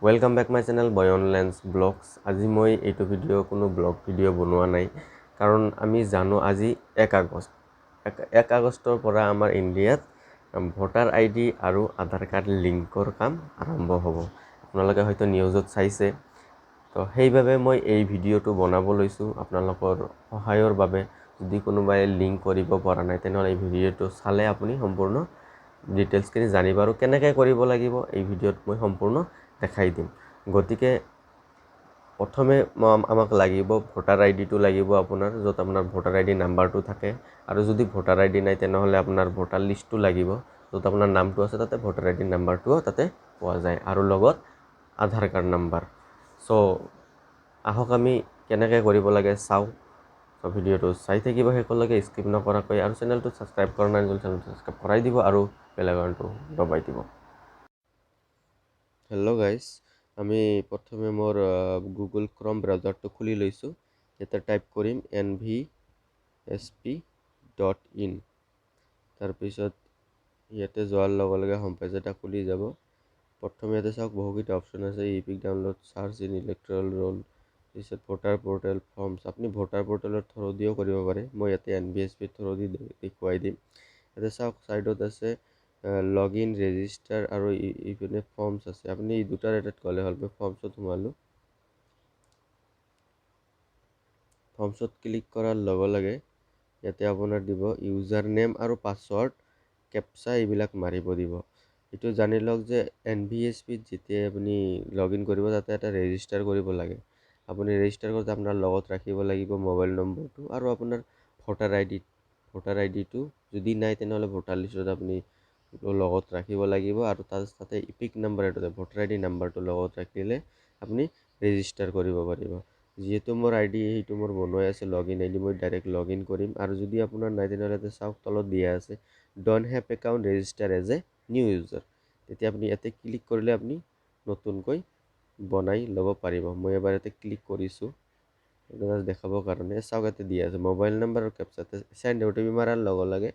Welcome back my channel Bayan lens blogs. আজি মই এইটো ভিডিঅ' কোনো ব্লগ ভিডিঅ' বনোৱা নাই, কাৰণ আমি জানো আজি 1 আগষ্ট। 1 আগষ্টৰ পৰা আমাৰ ইণ্ডিয়াত ভোটাৰ আই ডি আৰু আধাৰ কাৰ্ড লিংকৰ কাম আৰম্ভ হ'ব। আপোনালোকে হয়তো নিউজত চাইছে। তো সেইবাবে মই এই ভিডিঅ'টো বনাব লৈছোঁ আপোনালোকৰ সহায়ৰ বাবে। যদি কোনোবাই লিংক কৰিব পৰা নাই, তেনেহ'লে এই ভিডিঅ'টো চালে আপুনি সম্পূৰ্ণ ডিটেইলছখিনি জানিব আৰু কেনেকৈ কৰিব লাগিব এই ভিডিঅ'ত মই সম্পূৰ্ণ দেখাই দিম। গতিকে প্ৰথমে আমাক লাগিব ভোটাৰ আই ডিটো লাগিব আপোনাৰ, য'ত আপোনাৰ ভোটাৰ আই ডি নাম্বাৰটো থাকে। আৰু যদি ভোটাৰ আই ডি নাই, তেনেহ'লে আপোনাৰ ভোটাৰ লিষ্টটো লাগিব, য'ত আপোনাৰ নামটো আছে, তাতে ভোটাৰ আই ডি নাম্বাৰটোও তাতে পোৱা যায় আৰু লগত আধাৰ কাৰ্ড নাম্বাৰ। চ' আহক, আমি কেনেকৈ কৰিব লাগে চাওঁ। চ' ভিডিঅ'টো চাই থাকিব শেষলৈকে স্কিপ নকৰাকৈ আৰু চেনেলটো ছাবস্ক্ৰাইব কৰা নাই যদি চেনেলটো ছাবস্ক্ৰাইব কৰাই দিব আৰু বেল আইকনটো দবাই দিব। হেল্ল' গাইজ, আমি প্ৰথমে মোৰ গুগল ক্ৰম ব্ৰাউজাৰটো খুলি লৈছোঁ। ইয়াতে টাইপ কৰিম nvsp.in। তাৰপিছত ইয়াতে যোৱাৰ লগে লগে হোম পেজ এটা খুলি যাব। প্ৰথমে ইয়াতে চাওক, বহুকেইটা অপশ্যন আছে: EPIC download, search in electoral roll, পিছত ভোটাৰ পৰ্টেল, ফৰ্মছ। আপুনি ভোটাৰ পৰ্টেলৰ থ্ৰু দিও কৰিব পাৰে। মই ইয়াতে এন ভি এছ পিৰ থ্ৰু দি দেখুৱাই দিম। ইয়াতে চাওক, ছাইডত আছে লগ ইন, ৰেজিষ্টাৰ আৰু ইপিনে ফৰ্মছ আছে। আপুনি এই দুটাৰ এটাত গ'লে হ'ল। মই ফৰ্মছত সোমালোঁ। ফৰ্মছত ক্লিক কৰাৰ লগে লগে ইয়াতে আপোনাৰ দিব ইউজাৰ নেম আৰু পাছৱৰ্ড, কেপচা এইবিলাক মাৰিব দিব। এইটো জানি লওক যে এন ভি এছ পিত যেতিয়াই আপুনি লগ ইন কৰিব, তাতে এটা ৰেজিষ্টাৰ কৰিব লাগে। আপুনি ৰেজিষ্টাৰ কৰোঁতে আপোনাৰ লগত ৰাখিব লাগিব মোবাইল নম্বৰটো আৰু আপোনাৰ ভোটাৰ আই ডি। ভোটাৰ আই ডিটো যদি নাই, তেনেহ'লে ভোটাৰ লিষ্টত আপুনি লগত ৰাখিব লাগিব আৰু তাতে ইপিক নাম্বাৰ এটা, ভোটাৰ আই ডি নাম্বাৰটো লগত ৰাখিলে আপুনি ৰেজিষ্টাৰ কৰিব পাৰিব। যিহেতু মোৰ আই ডি সেইটো মোৰ বনোৱাই আছে, লগ ইন আই ডি, মই ডাইৰেক্ট লগ ইন কৰিম। আৰু যদি আপোনাৰ নাই, তেনেহ'লে ইয়াতে চাওক, তলত দিয়া আছে "Don't have account, register as a new user"। তেতিয়া আপুনি ইয়াতে ক্লিক কৰিলে আপুনি নতুনকৈ বনাই ল'ব পাৰিব। মই এবাৰ ইয়াতে ক্লিক কৰিছোঁ দেখাবৰ কাৰণে। চাওক, ইয়াতে দিয়া আছে মোবাইল নাম্বাৰ আৰু কেপচাতে। চেণ্ড অ' টি পি মাৰাৰ লগে লগে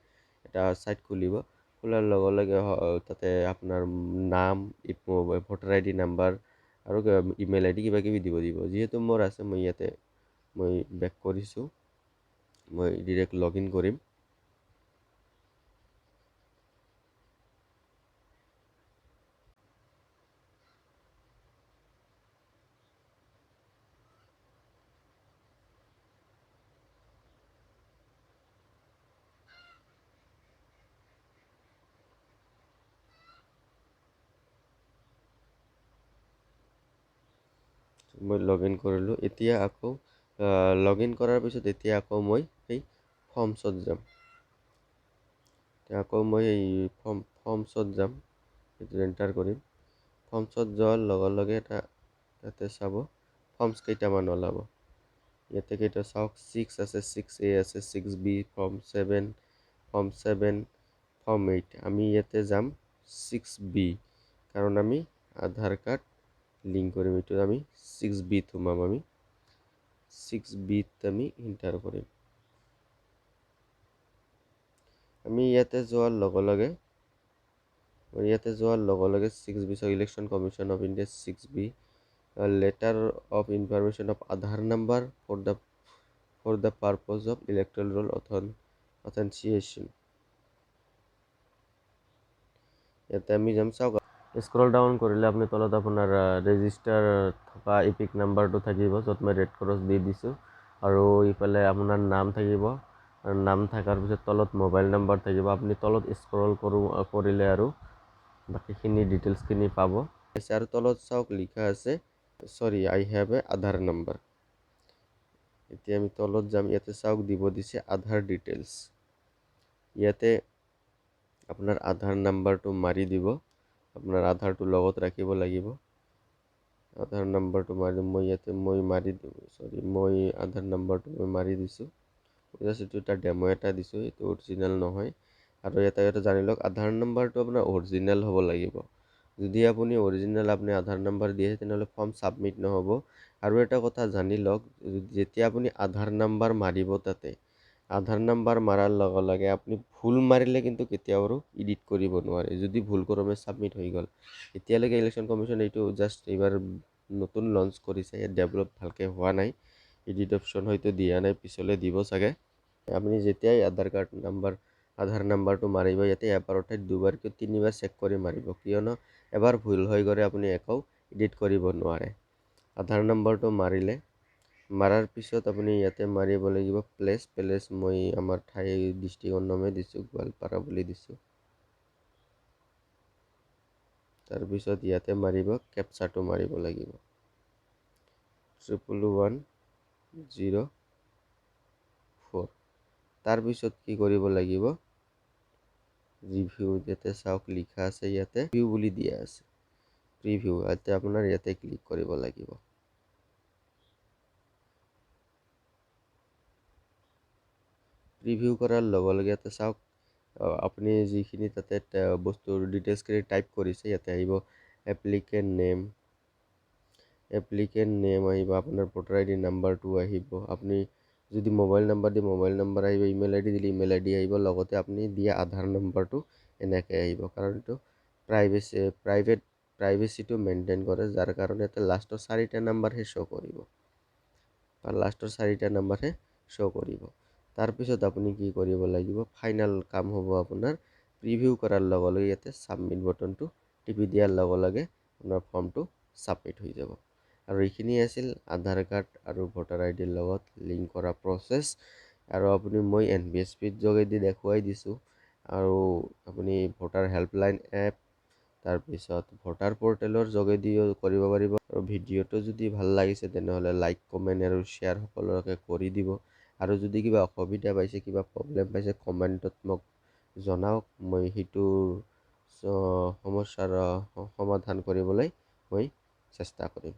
এটা ছাইট খুলিব। খোলাৰ লগে লগে তাতে আপোনাৰ নাম, ভোটাৰ আই ডি নাম্বাৰ আৰু ইমেইল আই ডি কিবা কিবি দিব দিব। যিহেতু মোৰ আছে, মই ইয়াতে মই বেক কৰিছোঁ। মই ডিৰেক্ট লগ ইন কৰিম। মই লগ ইন কৰিলোঁ। এতিয়া আকৌ লগ ইন কৰাৰ পিছত এতিয়া আকৌ মই সেই ফৰ্মছত যাম। আকৌ মই এই ফৰ্মছত যাম, এইটো এণ্টাৰ কৰিম। ফৰ্মছত যোৱাৰ লগে লগে এটা তাতে চাব, ফৰ্মছ কেইটামান ওলাব। ইয়াতে কেইটা চাওক, 6 আছে, 6A আছে, 6B, form 7, form 7, form 8। আমি ইয়াতে যাম 6B, কাৰণ আমি আধাৰ কাৰ্ড লিংক কৰিম। এইটো আমি 6বিত সোমাম। আমি 6বিত আমি এণ্টাৰ কৰিম। আমি ইয়াতে যোৱাৰ লগে লগে 6B, Election Commission of India, 6B, letter of information of Aadhaar number for the purpose of electoral roll authentication। ইয়াতে আমি যাম। চাওক, স্ক্ৰল ডাউন কৰিলে আপুনি তলত আপোনাৰ ৰেজিষ্টাৰ থকা ইপিক নাম্বাৰটো থাকিব, য'ত মই ৰেড ক্ৰছ দি দিছোঁ। আৰু ইফালে আপোনাৰ নাম থাকিব আৰু নাম থকাৰ পিছত তলত মোবাইল নাম্বাৰ থাকিব। আপুনি তলত স্ক্ৰল কৰোঁ কৰিলে আৰু বাকীখিনি ডিটেইলছখিনি পাব। আৰু তলত চাওক, লিখা আছে "Sorry, I have a Aadhaar number"। এতিয়া আমি তলত যাম। ইয়াতে চাওক, দিব দিছে আধাৰ ডিটেইলছ। ইয়াতে আপোনাৰ আধাৰ নাম্বাৰটো মাৰি দিব। আপোনাৰ আধাৰটো লগত ৰাখিব লাগিব। আধাৰ নাম্বাৰটো মাৰি মই ইয়াতে মই মাৰি দিওঁ। চৰি, মই আধাৰ নাম্বাৰটো মই মাৰি দিছোঁ। জাষ্ট এইটো এটা ডেম' এটা দিছোঁ, এইটো অৰিজিনেল নহয়। আৰু এটা এটা জানি লওক, আধাৰ নাম্বাৰটো আপোনাৰ অৰিজিনেল হ'ব লাগিব। যদি আপুনি অৰিজিনেল আপুনি আধাৰ নাম্বাৰ দিয়ে, তেনেহ'লে ফৰ্ম ছাবমিট নহ'ব। আৰু এটা কথা জানি লওক, যেতিয়া আপুনি আধাৰ নাম্বাৰ মাৰিব, তাতে আধাৰ নাম্বাৰ মাৰাৰ লগে লগে আপুনি ভুল মাৰিলে কিন্তু কেতিয়াও আৰু এডিট কৰিব নোৱাৰে, যদি ভুল ক্ৰমে ছাবমিট হৈ গ'ল। এতিয়ালৈকে ইলেকশ্যন কমিশ্যন এইটো জাষ্ট এইবাৰ নতুন লঞ্চ কৰিছে, ইয়াত ডেভেলপ ভালকৈ হোৱা নাই, এডিট অপশ্যন হয়তো দিয়া নাই, পিছলৈ দিব চাগে। আপুনি যেতিয়াই আধাৰ কাৰ্ড নাম্বাৰ, আধাৰ নাম্বাৰটো মাৰিব, ইয়াতে এবাৰৰ ঠাইত দুবাৰকৈ তিনিবাৰ চেক কৰি মাৰিব, কিয়নো এবাৰ ভুল হৈ গ'লে আপুনি একো এডিট কৰিব নোৱাৰে। আধাৰ নম্বৰটো মাৰিলে, মাৰাৰ পিছত আপুনি ইয়াতে মাৰিব লাগিব প্লেচ। প্লেচ মই আমাৰ ঠাই ডিষ্ট্ৰিক্টৰ নামে দিছোঁ, গোৱালপাৰা বুলি দিছোঁ। তাৰপিছত ইয়াতে মাৰিব কেপচাটো মাৰিব লাগিব, 11104। তাৰপিছত কি কৰিব লাগিব, ৰিভিউ, ইয়াতে চাওক লিখা আছে, ইয়াতে ভিউ বুলি দিয়া আছে, প্ৰিভিউ, ইয়াতে আপোনাৰ ইয়াতে ক্লিক কৰিব লাগিব। প্ৰিভিউ কৰাৰ লগে লগে ইয়াতে চাওক আপুনি যিখিনি তাতে বস্তুৰ ডিটেইলছখিনি টাইপ কৰিছে, ইয়াতে আহিব এপ্লিকেণ্ট নেম, এপ্লিকেণ্ট নেম আহিব, আপোনাৰ ভোটাৰ আই ডি নাম্বাৰটো আহিব, আপুনি যদি মোবাইল নাম্বাৰ দিয়ে মোবাইল নাম্বাৰ আহিব, ইমেইল আই ডি দিলে ইমেইল আই ডি আহিব, লগতে আপুনি দিয়া আধাৰ নম্বৰটো এনেকৈ আহিব। কাৰণ এইটো প্ৰাইভেচিটো মেইনটেইন কৰে, যাৰ কাৰণে ইয়াতে লাষ্টৰ চাৰিটা নাম্বাৰহে শ্ব' কৰিব, বা লাষ্টৰ চাৰিটা নাম্বাৰহে শ্ব' কৰিব। তাৰপিছত আপুনি কি কৰিব লাগিব, ফাইনেল কাম হ'ব আপোনাৰ প্ৰিভিউ কৰাৰ লগে লগে ইয়াতে ছাবমিট বটনটো টিপি দিয়াৰ লগে লগে আপোনাৰ ফৰ্মটো ছাবমিট হৈ যাব। আৰু এইখিনিয়ে আছিল আধাৰ কাৰ্ড আৰু ভোটাৰ আই ডিৰ লগত লিংক কৰা প্ৰচেছ। আৰু আপুনি মই এন ভি এছ পিৰ যোগেদি দেখুৱাই দিছোঁ, আৰু আপুনি ভোটাৰ হেল্পলাইন এপ, তাৰপিছত ভোটাৰ পৰ্টেলৰ যোগেদিও কৰিব পাৰিব। আৰু ভিডিঅ'টো যদি ভাল লাগিছে তেনেহ'লে লাইক, কমেণ্ট আৰু শ্বেয়াৰ সকলোকে কৰি দিব। আৰু যদি কিবা অসুবিধা পাইছে, কিবা প্ৰব্লেম পাইছে, কমেণ্টত মোক জনাওক, মই সেইটোৰ সমস্যাৰ সমাধান কৰিবলৈ মই চেষ্টা কৰিম।